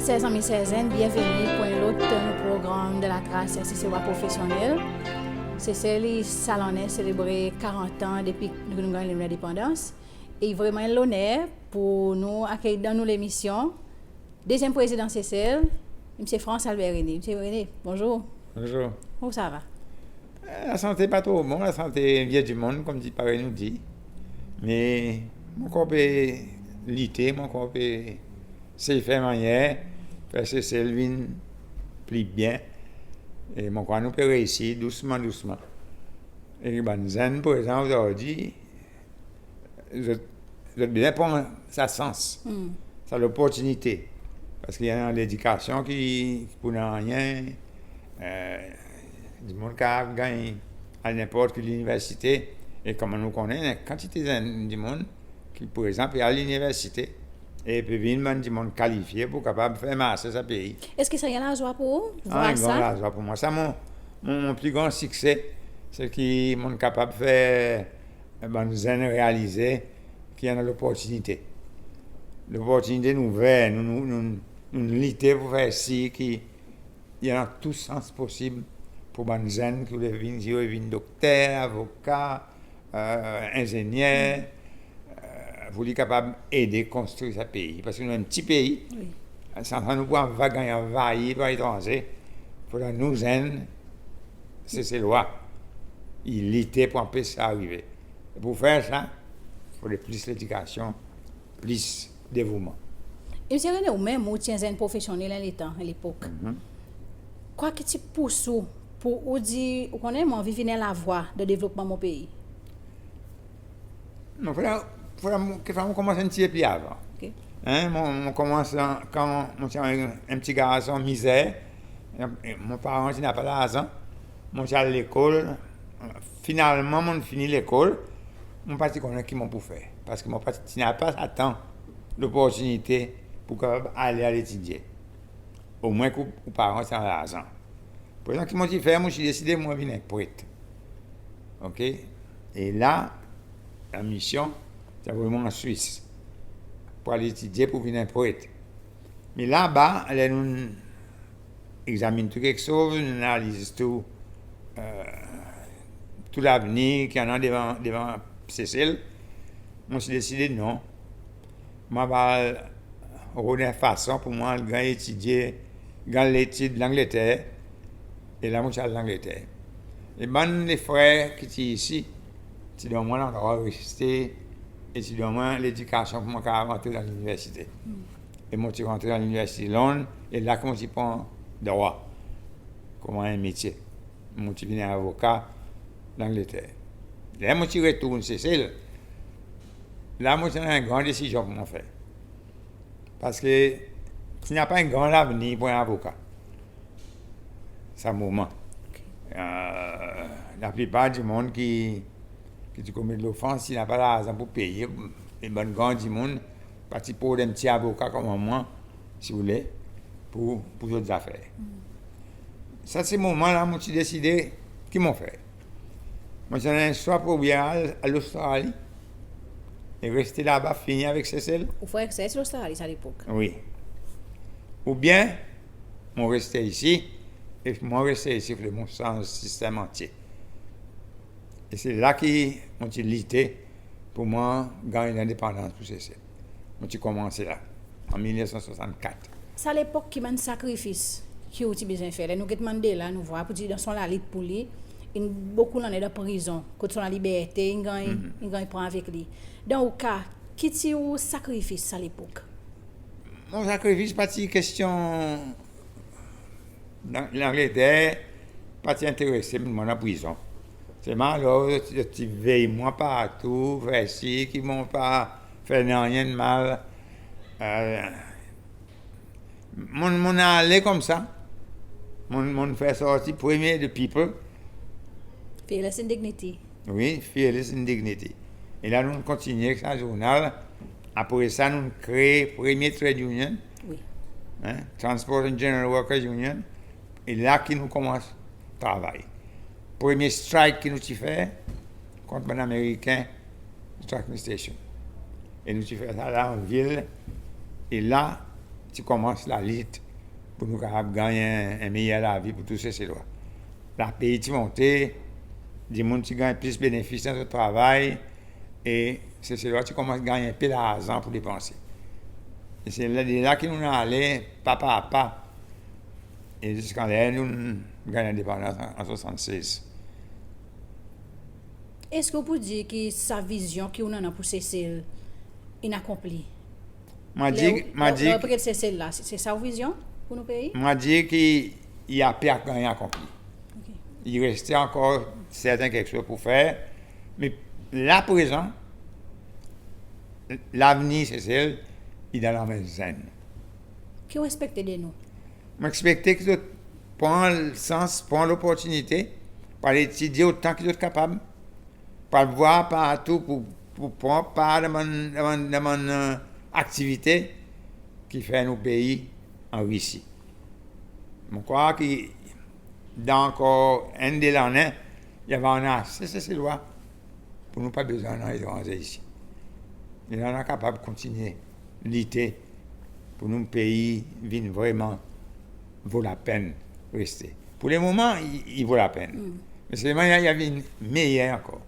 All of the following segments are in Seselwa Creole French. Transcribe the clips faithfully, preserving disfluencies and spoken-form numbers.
Ser zanmi, ser zenn, byenveni pour en lot progranm de la tras Seselwa profesyonnel. Sesel i sa lannen selebre karant an depi nou ganny lendepandans. E i vreman en loner pour nou akeyir dan nou lemisyon dezyenm Prezidan Sesel, Msye Frantz Albert René. Msye René, bonzour. Bonzour. Koman sa va? Eh, lasante pa tro bon, lasante vye dimoun, konmsi parey nou dir. Me mon ankor pe lite, mon ankor pe sey fer mannyer fer Sesel vin pli byen. E mon krwar nou pe reisi dousman, dousman. E bann zenn prezan ozordi, zot, zot bezwen pran sa sans, sa loportinite. Parski i annan ledikasyon ki, ki pou nanryen, eh, dimoun kapab ganny al nenport ki liniversite, e konman nou konnen, kantite zenn dimoun ki prezan pe al liniversite, e pe vin bann dimoun kalifye pour kapab fer marse sa pei. Eski sa en gran lazwa pour ou, vwar sa? Ah, en gran lazwa pour mwan. Sa mon, mon, mon pli gran sikse, se ki mon'n kapab fer bann zenn realize ki i annan loportinite. Loportinite nou ouver, nou, nou, nou, nou lite pour fer sir ki i annan tou sans posib pour bann zenn ki oule vin, ki oule vin dokter, avoka, eh, enzenyer, eh, pour li kapab ede konstri sa pei. Parski nou en pti pei, wi, sansan nou pou ganny anvayi par etranze, fodre nou zenn Seselwa i lite pour anpes sa arive. E pour fer sa, fodre plis ledikasyon, plis devouman. E Msye René, ou menm, ou ti en zenn profesyonnel en letan, en lepok. Mhm. Kwa ki ti pous ou pour ou dir, ou konnen, mon anvi vin en lavwa dan devlopman mon pei? Non, fodre, fodre, kekfwa mon konmans en pti pe pli avan. Ok. En, mon, mon konmans an, kan mon ti en, en pti garson mizer, e, e mon paran ti napa larzan, mon ti al lekol, finalman mon fini lekol, mon pa ti konnen ki mon pou fer, parski mon pa ti, ti napa sa tan loportinite pour kapab ale al etidye. Omwen ki ou paran ti annan larzan. Prezan ki mon ti fer, mon ti deside mon vin en pret. Ok? E la, la misyon ti anvoy mwan an Swis pour al etidye pour vin en pret. Me laba, ler nou egzamin tou keksoz, nou analiz tou, eh, tou lavenir ki annan devan, devan Sesel, mon ti deside non. Mon ava rod en fason pour mwan al ganny etidye, ganny letid Langleter, e la mon ti al Langleter. E bann lefrer ki ti isi ti donn mwan landrwa reste, e ti donn mwan ledikasyon pour mwan kapab antre dan liniversite. Hmm. E mon ti rantre dan liniversite Lond, e la ki mon ti pran drwa konman en metye. Mon ti vin avoka Langleter. Ler mon ti retourn Sesel, la mon ti annan en gran desizyon pour mon fer. Parski ti napa en gran lavenir pour en avoka sa moman. Ok. Eh, laplipar dimoun ki, ki ti komet lofans, ti napa larzan pour peye, e bann gran dimoun pa ti pou donn en pti avoka konman mwan, si ou le, pour, pour zot zafer. Hmm. Sa se moman la mon ti deside ki mon fer. Mon ti annan en swa pour byen al, al Lostrali, e reste laba, fini avek Sesel. Ou fer eksersis Lostrali sa lepok? Wi. Oubyen mon reste isi, e mon reste isi, fodre mon sanz sistenm antye. E se la ki mon ti lite pour mwan ganny lendepandans pour Sesel. Mon ti konmanse la, an mil nef san swasannkat. Sa lepok, ki bann sakrifis ki ou ti bezwen fer? Ler nou get Mandela, nou vwar pour dir dan son lalit pour li, in bokou lannen dan prizon, kot son laliberte in ganny, mhm, in ganny pran avek li. Dan ou ka, ki ti ou sakrifis sa lepok? Mon sakrifis pa ti kestyon Lang-, Langleter pa ti enterese mwan dan prizon. Selman alor, zot ti, zot ti vey mwan partou, fer sir ki mon pa fer nanryen mal. Eh, mon, mon ale koumsa. Mon, mon fer sorti premye The People. Fearless in Dignity. Wi, Fearless in Dignity. E la nou kontinyen ek sa zournal. Apre sa, nou kree premye trade union. Wi. En, Transport and General Workers Union. E la ki nou konmans travay. Premye strike ki nou ti fer kont bann Ameriken, tracking station. E nou ti fer sa la an vil. E la, ti konmans lalit pour nou kapab ganny en, en meyer lavi pour tou Seselwa. Lapei ti monte, dimoun ti ganny plis benefis dan zot travay, e Seselwa ti konmans ganny en pe larzan pour depanse. E se la, de la ki nou'n ale pa pa pa, e ziska ler nou'n ganny lendepandans an, an swasannsez. Eski ou pou dir ki sa vizyon ki ou annan pour Sesel in akonpli? Mon a dir, ler ou, mon a dir ler ou pe get Sesel la, se, se sa ou vizyon pour nou pei? Mon a dir ki i a pe ganny akonpli. OK. I reste ankor serten keksoz pour fer, me la prezan, lavenir Sesel i dan lanmen zenn. Ki ou ekspekte de nou? Mon ekspekte ki zot pran sans, pran loportinite, pour al etidye otan ki zot kapab, pour al vwar partou, pour, pour pran par dan bann, dan bann, dan bann, e, aktivite ki fer nou pei anrisi. Mon krwar ki dan ankor enn de lannen, i ava annan ase Seselwa pour nou pa bezwen annan etranze isi. E nou ava kapab kontinyen lite pour nou pei vin vreman vo lapenn reste. Pour lemoman, i, i vo lapenn. Mm. Me selman i a, i a vin meyer ankor.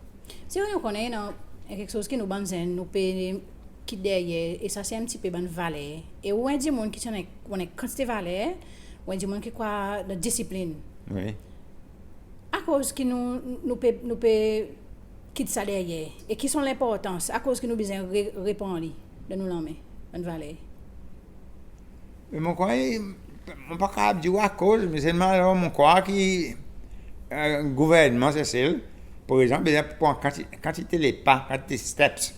Se vre, nou konnen, non, en keksoz ki nou bann zenn nou pe kit deryer, e sa se en pti pe bann valer. E ou en dimoun ki ti annan, ou annan kantite valer, ou en dimoun ki krwar dan disiplin. Wi. Akoz ki nou, nou pe, nou pe kit sa deryer? E ki son lenportans? Akoz ki nou bezwen re-, repran li dan nou lanmen, bann valer? Me mon krwar, mon pa kapab dir ou akoz, me selman alor mon krwar ki, e, gouvernman Sesel, par egzanp, bezwen pran kanti-, kantite lepa, kantite steps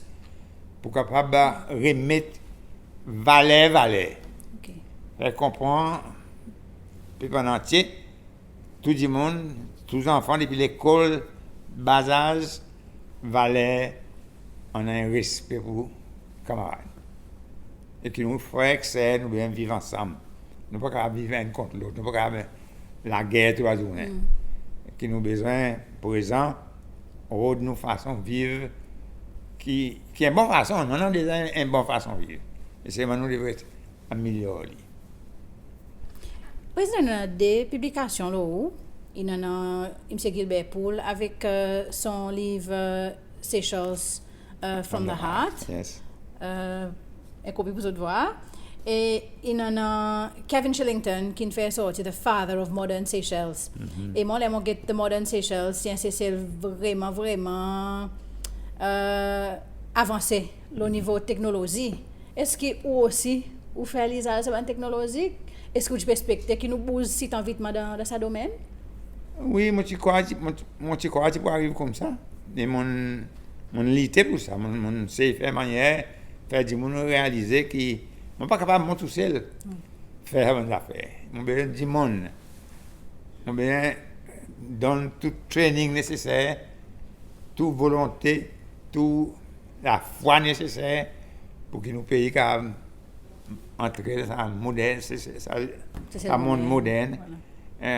pour kapab, e, remet valer, valer. OK. Fer konpran pep an antye, tou dimoun, tou zanfan depi lekol, bazaz, valer annan en respe pour kanmarad. E ki nou frer ek ser, nou bezwen viv ansanm. Nou pa kapab viv enn kont lot, nou pa kapab lager tou lazournen. Mm. Ki nou bezwen prezan rod nou fason viv ki, ki en bon fason, nou annan deza en, en bon fason viv. E selman nou devret amelyor li. Prezidan, nou annan de piblikasyon lo ou. I annan, e, Msye Gilbert Pool avek, e, son liv, e, Seychelles, e, from the Heart. Yes. E, en kopi pour zot vwar. E i annan Kevin Shillington ki'n fer sorti The Father of Modern Seychelles. Mhm. E mwan, ler mon get The Modern Seychelles, se en Sesel vreman, vreman, e, avanse lo nivo teknolozi. Eski ou osi ou fer lizaz sa bann teknolozi? Eski ou ti pe ekspekte ki nou bouz sitan vitman dan, dan sa domenn? Wi, mon ti krwar ti, mon ti, mon ti krwar ti pou ariv koumsa. E mon'n, mon'n lite pour sa. Mon'n, mon'n esey fer mannyer fer dimoun realize ki mon pa kapab mwan tousel fer sa bann zafer. Mon bezwen dimoun. Mon bezwen donn tou training neseser, tou volonte, tou lafwa neseser pour ki nou pei kapab antre sa modern, se, se, sa, sa monn modern, e,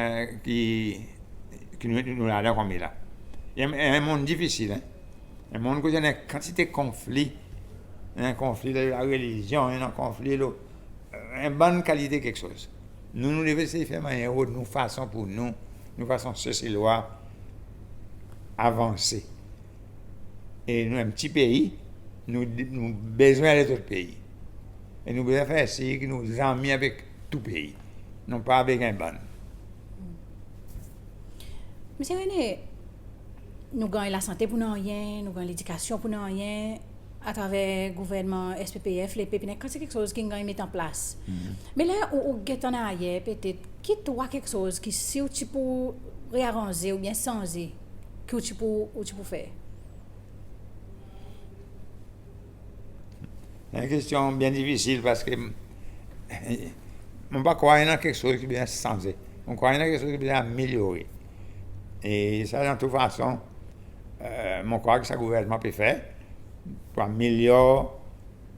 ki, ki nou, nou ladan konmela. E en, en monn difisil, en. En monn kot i annan en kantite konfli, en konfli lo larelizyon, en konfli lo, e, en bann kalite keksoz. Nou, nou devret esey fer mannyer rod nou fason pour nou, nou fason Seselwa avanse. E nou en pti pei, nou, nou bezwen lezot pei. E nou bezwen fer sir ki nou zanmi avek tou pei, non pa avek en bann. Msye René, nou ganny lasante pour nanryen, nou ganny ledikasyon pour nanryen, atraver gouvernman S P P F, lepep, i annan kantite keksoz ki'n ganny met an plas. Mhm. Me ler ou, ou get an aryer, petet, ki trwa keksoz ki si ou ti pou rearanze oubyen sanze, ki ou ti pou, ou ti pou fer? En kestyon byen difisil, paski mon pa krwar i annan keksoz ki bezwen sanze. Mon krwar i annan keksoz ki bezwen amelyore. E sa, dan tou fason, e, mon krwar ki sa gouvernman pe fer pour amelyor,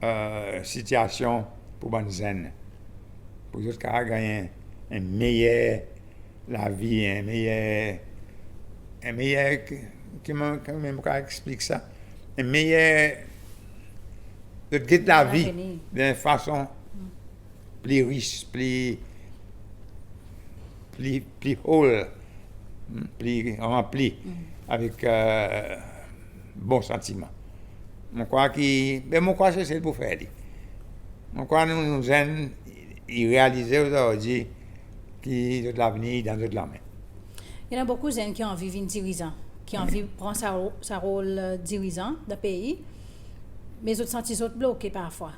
e, sitiasyon pour bann zenn, pour zot kapab ganny en, en meyer lavi, en meyer, en meyer, ki, ki mon, ki mon kapab eksplik sa, en meyer, zot get lavi dan en fason pli ris, pli, pli, pli whole, pli ranpli, avek, e, bon santiman. Mon krwar ki, be mon krwar Sesel pou fer li. Mon krwar nou, nou zenn i realize ozordi ki zot lavenir i dan zot lanmen. I annan bokou zenn ki anvi vin dirizan, ki anvi pran sa, sa rol, e, dirizan dan pei, me zot santi zot bloke parfwa.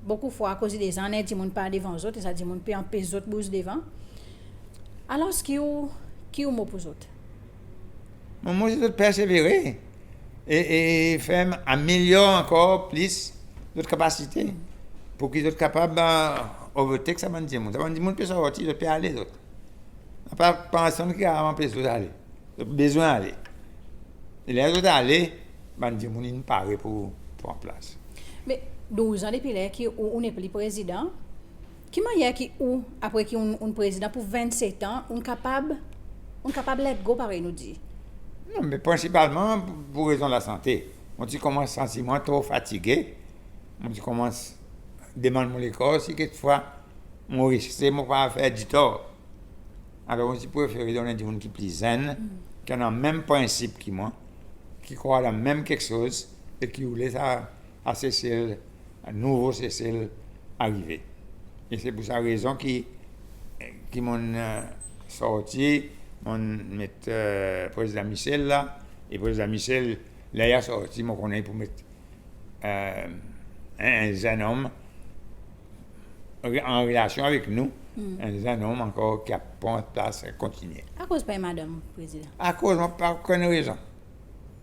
Bokou fwa akoz i deza annan dimoun par devan zot, e sa dimoun pe anpes zot bouz devan. Alors ki ou, ki ou mo pour zot? Mon mo se zot persevere e, e fer amelyor ankor plis zot kapasite pour ki zot kapab, e, overtake sa bann dimoun. Sa bann dimoun pe sorti, zot pe ale zot. Napa personn ki a anpes zot ale. Zot bezwen ale. E ler zot ale, bann dimoun in pare pour pran plas. Me douz an depi ler ki ou, ou nepli prezidan, ki mannyer ki ou, apre ki ou'n, ou'n prezidan pour vennset an, ou'n kapab, ou'n kapab let go parey nou dir? Non, me prensipalman pour rezon lasante. Mon ti konmans santi mwan tro fatige. Mon ti konmans demann mon lekor si kekfwa mon reste, mon pa fer ditor. Alor mon ti prefere donn en dimoun ki pli zenn, ki annan menm prensip ki mwan, ki krwar dan menm keksoz e ki oule sa, sa Sesel, nouvo Sesel arive. E se pour sa rezon ki, ki mon'n, e, sorti, mon'n met, e, Prezidan Michel la, e Prezidan Michel, ler i a sorti, mon konnen i pou met, e, en, en zenn om re-, an relasyon avek nou, en zenn om ankor ki a pran plas e kontinyen. Akoz pa en madanm, Prezidan? Akoz mon pa okenn rezon.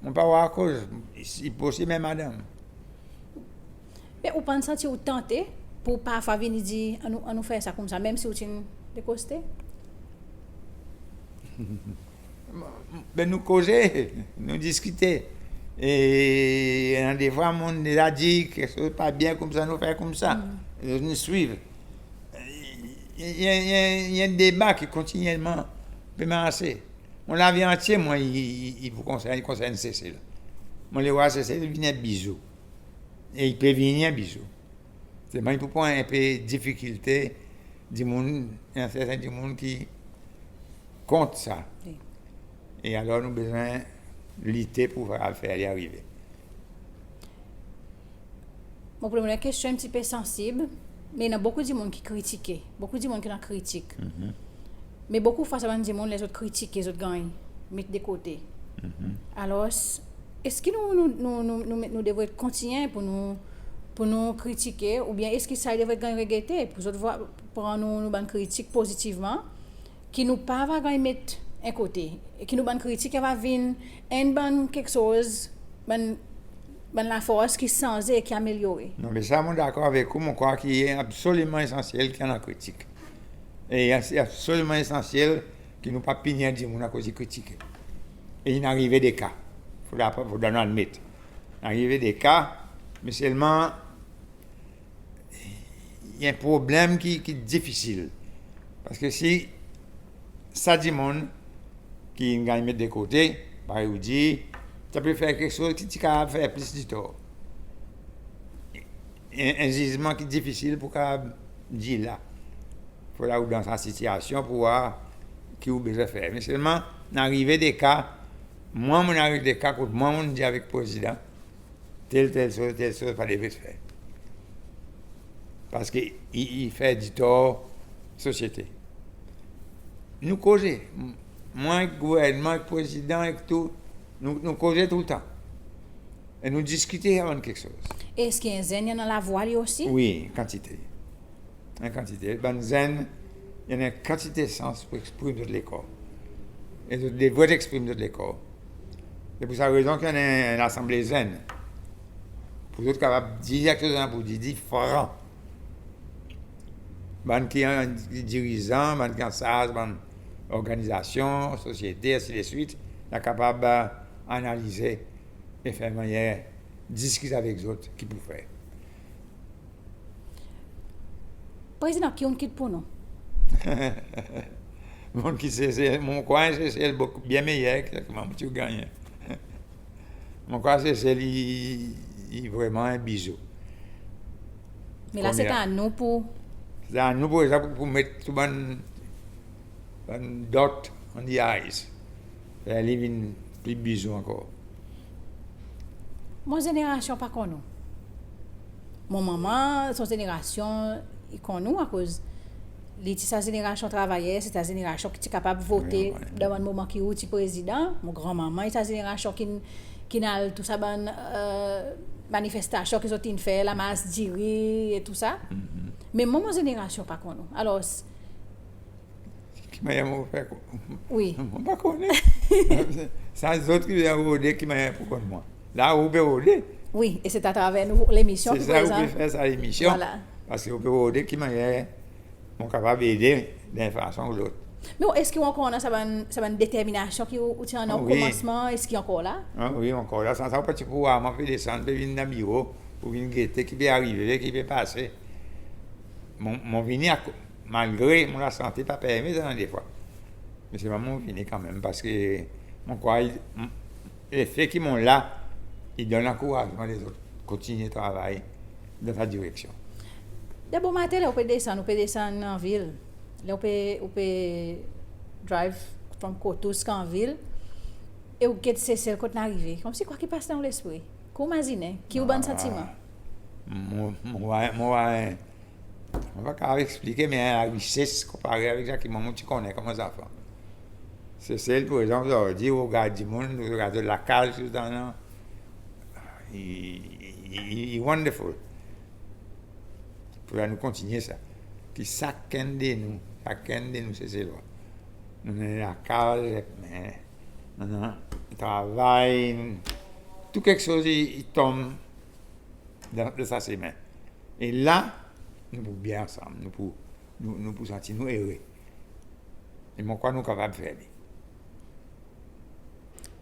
Mon pa war akoz, si posib en madanm. Me ou pa'n santi ou tante pour parfwa vini dir, annou, annou fer sa koumsa, menm si ou ti'n dekoste? Be nou koze, nou diskite. E annan defwa mon'n deza dir keksoz pa byen koumsa, nou fer koumsa. Nou swiv. I, i, i, i annan deba ki kontinyelman pe marse. Mon lavi antye mwan i, i, i pou konsern, i konsern Sesel. Mon le war Sesel vin en bizou. E i pe vini en bizou. Selman i pou pran en pe difikilte, dimoun, i annan serten dimoun ki kont sa. Wi. E alor nou bezwen lite pour fer, fer li arive. Mon pou demann en kestyon en pti pe sansib, me i annan bokou dimoun ki kritike, bokou dimoun ki annan kritik. Me bokou fwa sa bann dimoun, ler zot kritike, zot ganny met de kote. Alor, eski nou, nou, nou, nou, nou, nou devret kontinyen pour nou, pour nou kritike, oubyen eski sa i devret ganny regete, pour zot war, pran nou, nou bann kritik pozitivman, ki nou pa ava ganny met en kote, e ki nou bann kritik ava vin en bann keksoz, bann, bann lafors ki sanze, ki amelyore? Non, me sa mon dakor avek ou, mon krwar ki i absoliman esansyel ki annan kritik. E i absoliman esansyel ki nou pa pini en dimoun akoz i kritike. E in arive de ka. Fodra, fodra nou admet. In arive de ka, me selman i annan problenm ki, ki difisil. Parski si sa dimoun ki'n ganny met de kote, parey ou dir, ti a pe fer keksoz ki ti kapab fer plis ditor. En, en zizman ki difisil pour kapab dir la. Fodra ou dan sa sitiasyon pour war ki ou bezwen fer. Me selman, in arive de ka, mwan mon'n ariv de ka kot mwan mon'n dir avek Prezidan, tel, tel soz, tel soz pa devret fer. Parski i, i fer ditor sosyete. Nou koze. Mwan ek gouvernman, ek Prezidan, ek tou, nou, nou koze toultan. E nou diskite avan keksoz. Eski en zenn i annan lavwa li osi? Wi, kantite. En kantite. Bann zenn, i annan en kantite sans pour eksprim zot lekor. E zot devret eksprim zot lekor. Se pour sa rezon ki annan en, en lasanble zenn. Pour zot kapab dir sa ki zot annan pour dir, dir fran. Bann ki an, dirizan, bann ki ansarz bann lorganizasyon, sosyete, ensidswit, i a kapab, e, analize e fer mannyer diskit avek zot ki pour fer. Prezidan, ki ou'n kit pour nou? Mon kit Sesel, mon krwar Sesel bokou byen meyer ki sa ki mon ti gannyen. Mon krwar Sesel i, i vreman en bizou. Me la se a nou pour Sa nou, par egzanp, pou met tou bann, bann dot on the i's, fer li vin pli bizou ankor. Mon zenerasyon pa konn ou. Mon manman, son zenerasyon, i konn ou akoz li ti sa zenerasyon travayer, se sa zenerasyon ki ti kapab vote dan bann moman ki ou ti prezidan. Mon granmanman i sa zenerasyon ki'n, ki'n al tou sa bann, e, manifestasyon ki zot in fer, lamars diri e tou sa. Me mwan, mon zenerasyon pa konn ou. Alors, ki mannyer mon fer konn ou? Wi. Mon pa konnen. Sa zot ki bezwen rode ki mannyer pou konn mwan. La ou pe rode. Wi, e se atraver nou lemisyon. Se sa ou pe fer sa lemisyon. Vwala. Parski ou pe rode ki mannyer mon kapab ede dan en fason ou lot. Me eski ou ankor annan sa bann, sa bann determinasyon ki ou, ou ti annan o komansman, eski ankor la? A wi, ankor la. San sa ou pa ti pou war mwan pe desann, pe vin dan biro, pou vin gete ki pe arive, ki pe pase. Mon, mon vini ak, malgre mon lasante pa permet sa defwa. Me selman mon vini kanmenm, parski mon krwar, lefe ki mon la, i donn ankourazman lezot kontinyen travay dan sa direksyon. Dabor maten, ler ou pe desann, ou pe desann anvil. Ler ou pe, ou pe drive from Courthouse anvil, e ou get Sesel kot in arive. Konmsi kwa ki pas dan ou lespri? Ki ou mazinen? Ki ou bann santiman? Mon, mon war, mon war, mon pa kapab eksplike, me en larises konpare avek sa ki mwan mon ti konnen konman zanfan. Sesel, par egzanp, ozordi ou regard dimoun, ou regard lakaz ki zot annan, i, i, i, i wonderful. Fodre nou kontinyen sa. Ki sakenn de nou, sakenn de nou Seselwa, nou annan lakaz, nou annan travay, tou keksoz i, i tonm dan, dan sa semen. E la, nou pou byen ansanm, nou pou, nou, nou pou santi nou ere. E mon krwar nou kapab fer li.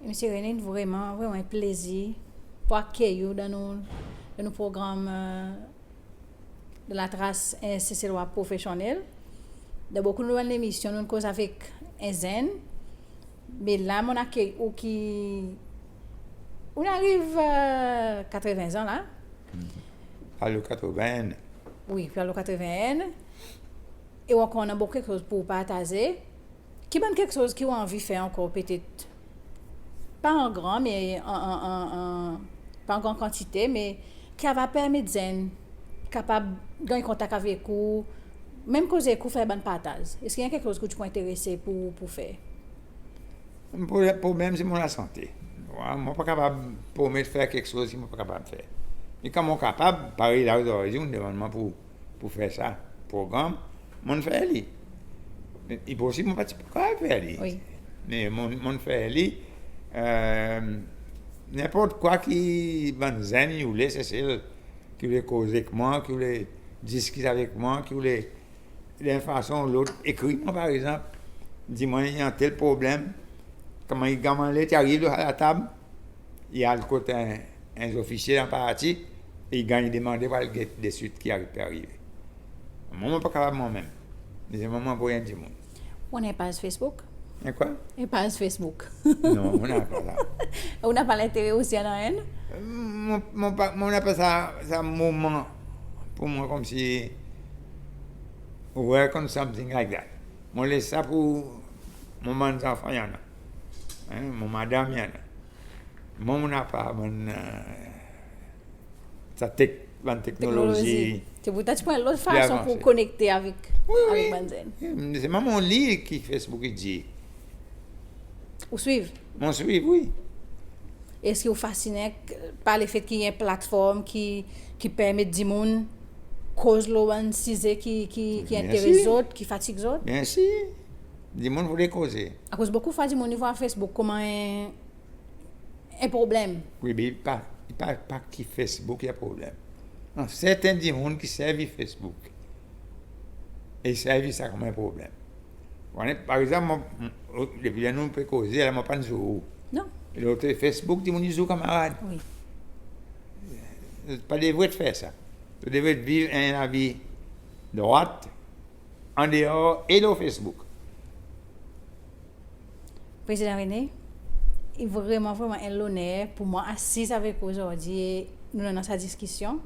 Msye René, vreman, vreman en plezir pou akeyir ou dan nou, dan nou progranm, e, Dan Latras, en Seselwa profesyonnel. Dan bokou nou bann lemisyon, nou'n koz avek en zenn. Me la, mon'n akeyir ou ki, ou'n ariv, e, katreven an la. Al lo katreven. Wi, pou al lo katreven. E ou ankor annan bokou keksoz pou ou partaze. Ki bann keksoz ki ou anvi fer ankor, petet pa an gran, me an, an, an, an, pa an gran kantite, me ki ava permet zenn kapab ganny kontak avek ou, menm koze ek ou, fer bann partaz? Eski i annan keksoz ki ou ti pou enterese pou, pou fer? Mon problenm se mon lasante. Mon pa kapab promet fer keksoz ki mon pa kapab fer. Me kan mon kapab, parey la ozordi ou'n demann mwan pou, pou fer sa progranm, mon'n fer li. Me i posib mon pa ti pou kapab fer li. Wi. Me mon, mon'n fer li. E, nenport kwa ki bann zenn i oule, Sesel, ki oule koz ek mwan, ki oule diskit avek mwan, ki oule, dan en fason ou lot, ekrir mwan, par egzanp, dir mwan i annan tel problenm, konman i ganny, mwan, ler i ariv lo sa latab, i al kot en, en zofisye dan parti, e i ganny demande pou al get deswit ki pe arive. Mwan, mon pa kapab mwan menm. Me selman mon anvoy en dimoun. Ou annan en paz Facebook? En kwa? En paz Facebook. Non, mon napa sa. Ou napa lentere osi annan enn? Mon, mon pa, mon napa sa, sa moman pour mwan konmsi work on something like that. Mon les sa pour mon bann zanfan i annan. En, mon madanm i annan. Mwan, mon napa bann, e, sa tek, bann teknolozi. Teknolozi. Se pour sa ti pran en lot fason pour konekte avek, avek bann zenn. Wi, wi. Se mwan, mon lir ki Facebook i dir. Ou swiv? Mon swiv, wi. Eski ou fasinen par lefet ki i annan en platform ki, ki permet dimoun koz lo bann size ki, ki, ki enteres zot, ki fatig zot? Byen sir. Dimoun fodre koze. Akoz bokou fwa dimoun i war Facebook konman en, en problenm. Wi, be i pa, i pa, pa ki Facebook i problenm. Annan serten dimoun ki servi Facebook e i servi sa konman en problenm. Ou konnen, par egzanp, mwan, mwan, depi ler nou pe koze la, mon pa'n zour ou. Non. E lo Facebook, dimoun i zour kanmarad. Wi. Pa devret fer sa. Ou devret viv en lavi drwat, an deor e lo Facebook. Prezidan René, i vreman, vreman en loner pour mwan asiz avek ou ozordi e nou'n annan sa diskisyon.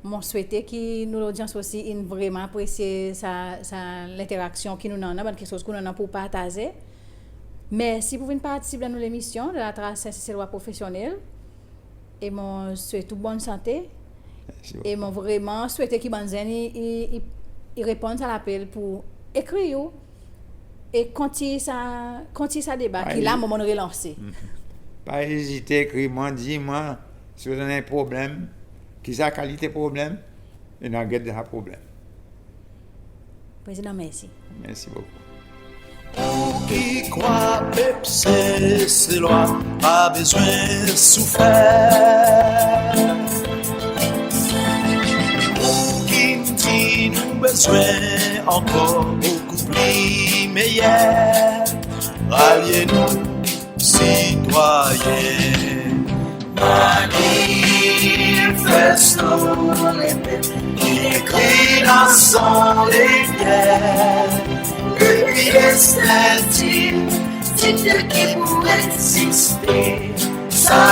Mon swete ki nou lodyans osi in vreman apresye sa, sa lenteraksyon ki nou'n annan, bann keksoz ki nou'n annan pour partaze. Mersi pour vin partisip dan nou lemisyon, dan La Tras en Seselwa Profesyonnel. E mon swet ou bonn sante. Mersi bokou. E mon vreman swete ki bann zenn i, i, i, i reponn sa lapel pour ekrir ou e kontinyen sa, kontinyen sa deba ki la mon, mon'n relanse. Pa ezite ekrir mwan, dir mwan si ou annan en problenm, ki sa kalite problenm, e nou a get sa problenm. Prezidan, mersi. Mersi bokou. Ou ki krwar pep Seselwa pa bezwen soufer? Ou ki'n dir nou bezwen ankor bokou pli meyer? Ralye nou, sitwayen. Manifesto lepep, in ekrir dan son leker. Depi desten Til, Tit ki pou egziste, sa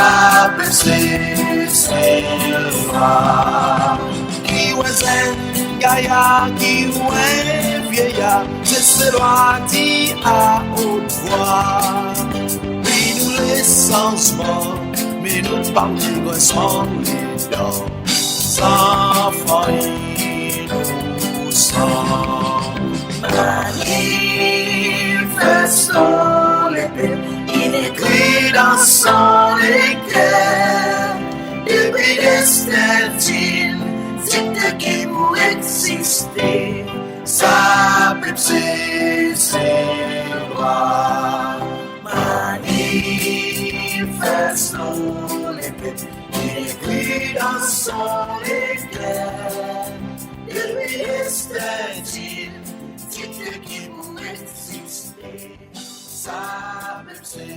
pep Seselwa. Ki ou en zenn gayar, ki ou en vyeyar, Seselwa dir a ot vwa, wi nou le sanzman, me nou pa bezwen sanz letan. San fanmir nou san. Manifesto lepep, in ekrir dan son leker. Depi desten Til, Tit ki pou egziste, sa pep Seselwa. Manifesto lepep, in ekrir dan son leker. Depi desten Til, Tit ki pou egziste, sa pep Seselwa.